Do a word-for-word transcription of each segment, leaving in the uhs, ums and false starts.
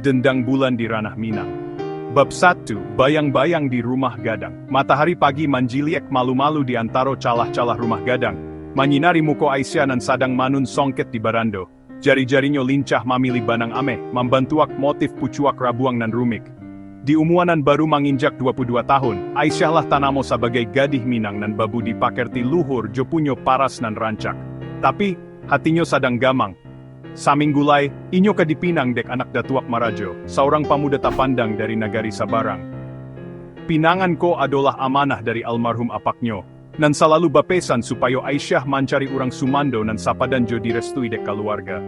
Dendang bulan di ranah Minang. Bab satu, bayang-bayang di rumah gadang. Matahari pagi manjiliak malu-malu di antaro calah-calah rumah gadang, manyinari muko Aisyah nan sadang manun songket di barando. Jari-jarinyo lincah mamilih banang ameh, mambantuak motif pucuak rabuang nan rumik. Di umua nan baru manginjak dua puluh dua tahun, Aisyah lah tanamo sabagai gadih Minang nan babudi pakerti luhur jo punyo paras nan rancak. Tapi, hatinyo sadang gamang. Saminggu lai, inyo ka dipinang dek anak datuak marajo, saurang pamuda tapandang dari nagari sabarang. Pinangan ko adolah amanah dari almarhum apaknyo, nan salalu bapesan supayo Aisyah mancari urang sumando nan sapadan jo direstui dek kaluarga.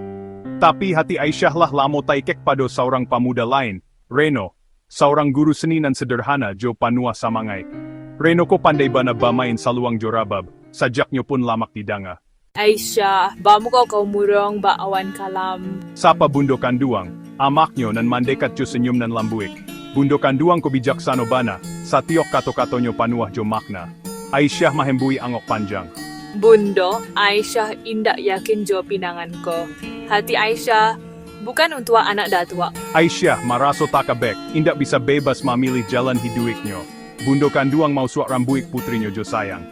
Tapi hati Aisyah lah lamo taikek pado saurang pamuda lain, Reno, saurang guru seni nan sederhana jo panuah samangaik. Reno ko pandai bana bamain saluang jo rabab, sajaknyo pun lamak didanga. Aisyah, bamuko kau murong bak awan kalam. Sapa Bundo Kanduang, amaknyo nan mandekat jo senyum nan lambuik. Bundo Kanduang ko bijaksano bana, satiok kato-katonyo panuah jo makna. Aisyah mahembui angok panjang. Bundo, Aisyah indak yakin jo pinangan ko. Hati Aisyah bukan untuak anak datuak. Aisyah maraso takabek, indak bisa bebas mamilih jalan hiduiknyo. Bundo Kanduang mausuak rambuik putrinyo jo sayang.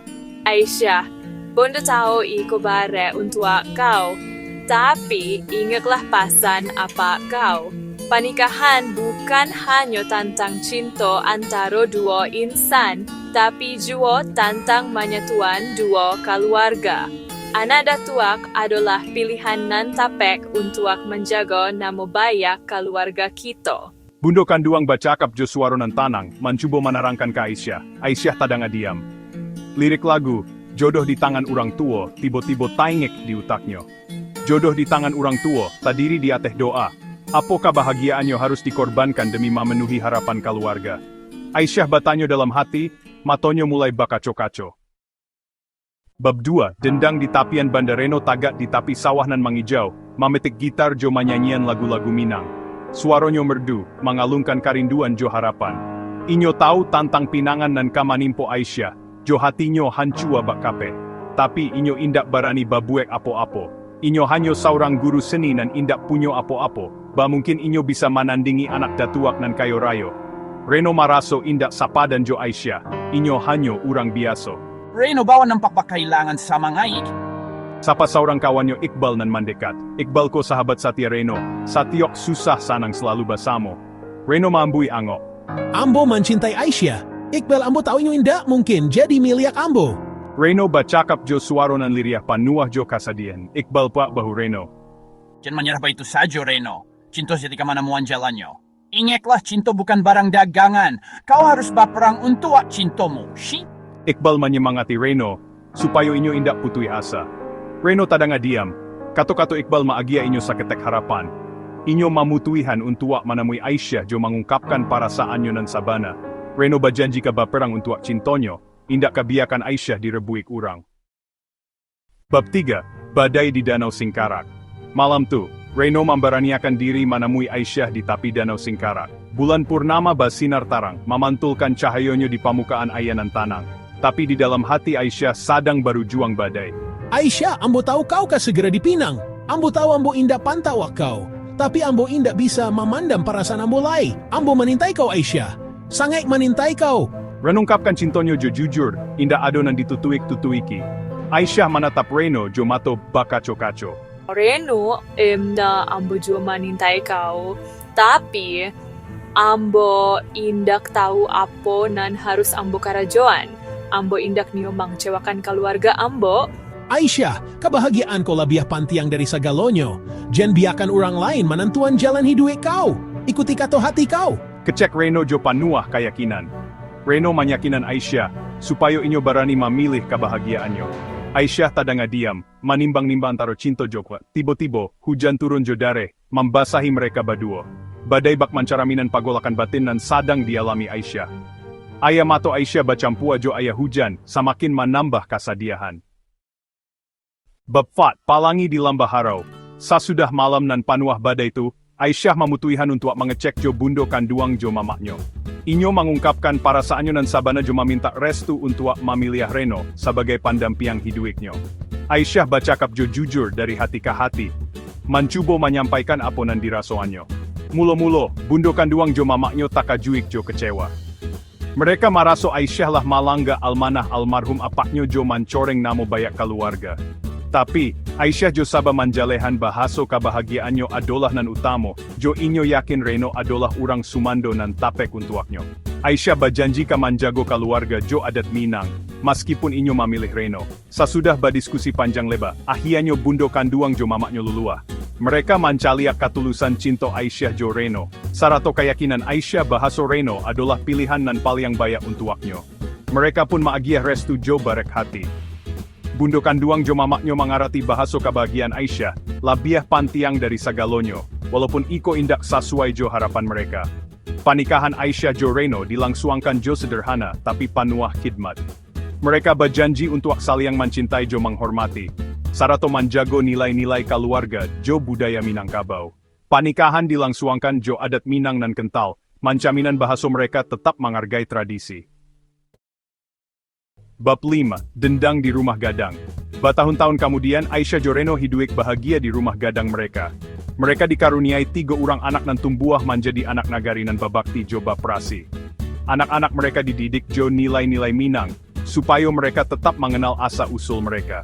Aisyah, Bundo tahu iko barek untuak kau. Tapi, ingeklah pasan apak kau. Panikahan bukan hanyo tantang cinto antaro duo insan, tapi juo tantang manyatuan duo kaluarga. Anak datuak adolah pilihan nan tapek untuak manjago namo baiak kaluarga kito. Bundo Kanduang bacakap jo suaro nan tanang, mancubo manarangkan ka Aisyah. Aisyah tadanga diam. Lirik lagu, "Jodoh di tangan urang tuo," tibo-tibo taingek di utaknyo. Jodoh di tangan urang tuo, tadiri di ateh doa. Apo kabahagiaannyo harus dikorbankan demi mamenuhi harapan kaluarga? Aisyah batanyo dalam hati, matonyo mulai bakaco-kaco. Bab dua, dendang di tapian banda. Reno tagak di tapi sawah nan mangijau, mametik gitar jo manyanyian lagu-lagu Minang. Suaronyo merdu, mangalungkan karinduan jo harapan. Inyo tahu tantang pinangan nan ka manimpo Aisyah, jo hatinyo hancua bak kapeh. Tapi, inyo indak barani babuek apo-apo. Inyo hanyo saurang guru seni nan indak punyo apo-apo. Ba mungkin inyo bisa manandingi anak datuak nan kayo rayo? Reno maraso indak sapadan jo Aisyah, inyo hanyo urang biaso. Reno bawa nampak bakailangan samangaik. Sapa saurang kawannyo Iqbal nan mandekat. Iqbal ko sahabat satia Reno, satiok susah sanang salalu basamo. Reno maambui angok. Ambo mancintai Aisyah. Iqbal, ambo tahu inyo indak mungkin jadi miliak ambo. Reno bacakap jo suaro nan liriah panuah jo kasadiahan. Iqbal paak bahu Reno. Jan manyarah baitu sajo, Reno. Cinto sajati ka manamuan jalannyo. Ingeklah, cinto bukan barang dagangan. Kau harus baparang untuak cintomu, shi. Iqbal manyamangati Reno, supayo inyo indak putuih asa. Reno tadanga diam. Kato-kato Iqbal maagiah inyo saketek harapan. Inyo mamutuihan untuak manamui Aisyah jo mangungkapkan parasaannyo nan sabana. Reno bajanji ka baparang untuak cintonyo, indak ka biakan Aisyah direbuik urang. Bab tiga, Badai di Danau Singkarak. Malam tu, Reno mambaraniakan diri manamui Aisyah di tapi Danau Singkarak. Bulan purnama basinar tarang, mamantulkan cahayonyo di pamukaan aia nan tanang. Tapi di dalam hati Aisyah sadang barujuang badai. Aisyah, ambo tahu kau ka sagera dipinang. Ambo tahu ambo indak pantak wak kau. Tapi ambo indak bisa mamandam parasaan ambo lai. Ambo manintai kau, Aisyah. Sangaik manintai kau. Reno ungkapkan cintonyo jo jujur, indak ado nan ditutuik-tutuiki. Aisyah manatap Reno jo mato bakaco-kaco. Reno, indak, ambo juo manintai kau. Tapi, ambo indak tahu apo nan harus ambo karajoan. Ambo indak nio mangecewakan kaluarga ambo. Aisyah, kabahagiaan ko labiah pantiang dari sagalonyo. Jan biakan urang lain manantuan jalan hiduik kau. Ikuti kato hati kau. Kecek Reno jo panuah kayakinan. Reno manyakinan Aisyah, supayo inyo barani mamilih kabahagiaannyo. Aisyah tadanga diam, manimbang-nimbang antaro cinto jo kuat. Tibo-tibo, hujan turun jo dareh, mambasahi mereka baduo. Badai bak mancaraminan pagolakan batin nan sadang dialami Aisyah. Aia mato Aisyah bacampua jo aia hujan, samakin manambah kasadiahan. Bab pat, Palangi di Lambah Harau. Sasudah malam nan panuah badai tu, Aisyah mamutuihan untuak mangecek jo bundo kanduang jo mamaknyo. Inyo mangungkapkan parasaannyo nan sabana jo mamintak restu untuak mamiliah Reno sabagai pandampiang hiduiknyo. Aisyah bacakap jo jujur dari hati ka hati, mancubo manyampaikan apo nan dirasoannyo. Mulo-mulo, bundo kanduang jo mamaknyo takajuik jo kecewa. Mereka maraso Aisyah lah malangga amanah almarhum apaknyo jo mancoreng namo baiak kaluarga. Tapi, Aisyah jo saba manjalehan bahaso kabahagiaannyo adolah nan utamo, jo inyo yakin Reno adolah urang sumando nan tapek untuaknyo. Aisyah bajanji ka manjago kaluarga jo adat Minang, maskipun inyo mamilih Reno. Sasudah badiskusi panjang leba, akhianyo bundo kanduang jo mamaknyo luluah. Mereka mancaliak katulusan cinto Aisyah jo Reno, sarato kayakinan Aisyah bahaso Reno adolah pilihan nan paliang baiak untuaknyo. Mereka pun maagiah restu jo barek hati. Bundo kanduang jo mamaknyo mangarati bahaso kabahagiaan Aisyah labiah pantiang dari sagalonyo, walaupun iko indak sasuai jo harapan mereka. Panikahan Aisyah jo Reno dilangsuangkan jo sederhana, tapi panuah khidmat. Mereka bajanji untuak saliang mancintai jo manghormati, sarato manjago nilai-nilai kaluarga jo budaya Minangkabau. Panikahan dilangsuangkan jo adat Minang nan kental, mancaminan bahaso mereka tetap mangargai tradisi. Bab lima, Dendang di Rumah Gadang. Batahun-tahun kamudian, Aisyah jo Reno hiduik bahagia di rumah gadang mereka. Mereka dikaruniai tigo urang anak nan tumbuah manjadi anak nagari nan babakti jo baprasi. Anak-anak mereka dididik jo nilai-nilai Minang, supayo mereka tetap manganal asa usul mereka.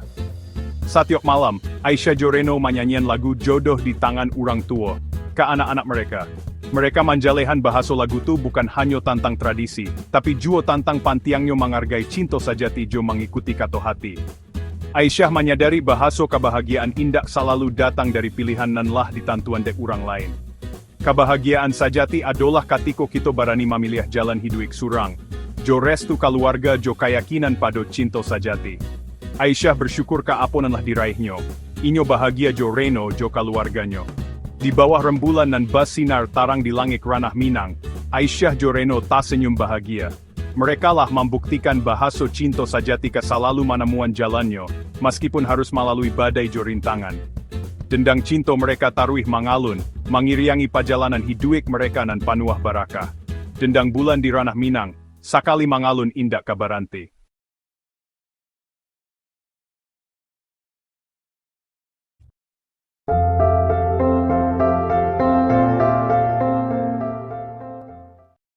Satiok malam, Aisyah jo Reno manyanyian lagu Jodoh di Tangan Urang Tuo ka anak-anak mereka. Mereka manjalehan bahaso lagu tu bukan hanyo tantang tradisi, tapi juo tantang pantiangnyo mangargai cinto sajati jo mangikuti kato hati. Aisyah manyadari bahaso kabahagiaan indak salalu datang dari pilihan nan lah ditantuan dek urang lain. Kabahagiaan sajati adolah katiko kito barani mamiliah jalan hiduik surang, jo restu kaluarga jo kayakinan pado cinto sajati. Aisyah bersyukur ka apo nan lah diraihnyo. Inyo bahagia jo Reno jo kaluarganyo. Di bawah rembulan nan basinar tarang di langik ranah Minang, Aisyah jo Reno tasenyum bahagia. Mereka lah mambuktikan bahaso cinto sajati ka salalu manamuan jalannyo, maskipun harus malalui badai jo rintangan. Dendang cinto mereka taruih mangalun, mangiriangi pajalanan hiduik mereka nan panuah barakah. Dendang bulan di ranah Minang, sakali mangalun indak ka baranti.